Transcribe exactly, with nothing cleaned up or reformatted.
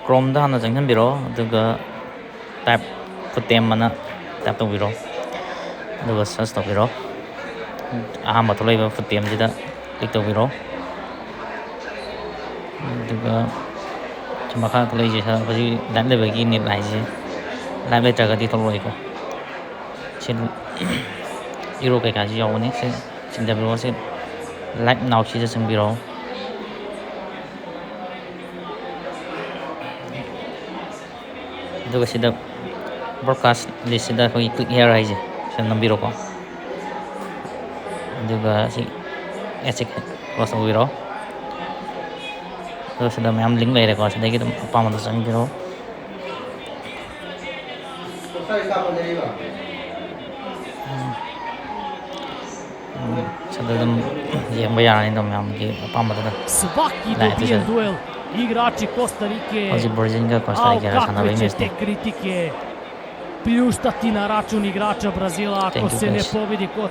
Chromeꯗ ꯍꯥꯟꯅ ꯆꯪꯁꯤꯟꯕꯤꯔꯣ, ꯑꯗꯨꯒ type, ꯐꯨꯇꯦꯝ ꯑꯅ type ꯇꯧꯕꯤꯔꯣ, ꯑꯗꯨꯒ search ꯇꯧꯕꯤꯔꯣ꯫ ꯑꯍꯥꯟꯕ ꯊꯣꯛꯂꯛꯏꯕ ꯐꯨꯇꯦꯝꯁꯤꯗ click ꯇꯧꯕꯤꯔꯣ꯫ ꯑꯗꯨꯒ ꯁꯤ ꯃꯈꯥ ꯊꯣꯛꯂꯛꯏꯁꯦ ꯁꯥꯔ, ꯍꯧꯖꯤꯛ live ꯂꯩꯕꯒꯤ net ꯍꯥꯏꯁꯦ, live ꯂꯩꯇ꯭ꯔꯒꯗꯤ ꯊꯣꯛꯂꯛꯑꯣꯏꯀꯣ꯫ ꯁꯤ ꯏꯔꯣ ꯀꯩꯀꯥꯁꯤ ꯌꯥꯎꯕꯅꯤ꯫ ꯁꯤ ꯆꯤꯡꯊꯕꯤꯔꯛꯑꯣ꯫ ꯁꯤ live nowꯁꯤꯗ ꯆꯪꯕꯤꯔꯛꯑꯣ꯫ ꯑꯗꯨꯒ ꯁꯤꯗ broadcast listꯁꯤꯗ ꯑꯩꯈꯣꯏꯒꯤ click here ꯍꯥꯏꯁꯦ ꯁꯤꯗ ꯅꯝꯕꯤꯔꯣꯀꯣ꯫ ꯑꯗꯨꯒ ꯁꯤ addꯁꯦ close ꯇꯧꯕꯤꯔꯣ꯫ ꯑꯗꯨꯒ ꯁꯤꯗ ꯃꯌꯥꯝ link ꯂꯩꯔꯦꯀꯣ, ꯁꯤꯗꯒꯤ ꯑꯗꯨꯝ ꯑꯄꯥꯝꯕꯗꯣ ꯆꯪꯕꯤꯔꯣ꯫ ꯎꯝ, ꯎꯝ, ꯁꯤꯗ ꯑꯗꯨꯝ ꯌꯦꯡꯕ ꯌꯥꯔꯅꯤ ꯑꯗꯨꯝ ꯃꯌꯥꯝꯒꯤ ꯑꯄꯥꯝꯕꯗꯨꯗ꯫ Svaki Gledajte dobijen sad. Duel. Igrači Kosta Rike. ꯍꯧꯖꯤꯛ ꯕ꯭ꯔꯥꯖꯤꯜꯒ ꯀꯣꯁꯇꯥ Al ꯔꯤꯀꯥꯒ ꯁꯥꯟꯅꯕꯒꯤ kakve će matchꯅꯤ꯫ Te kritike pljuštati na račun igrača Brazila ako Thank you, se ne guys. pobedi kod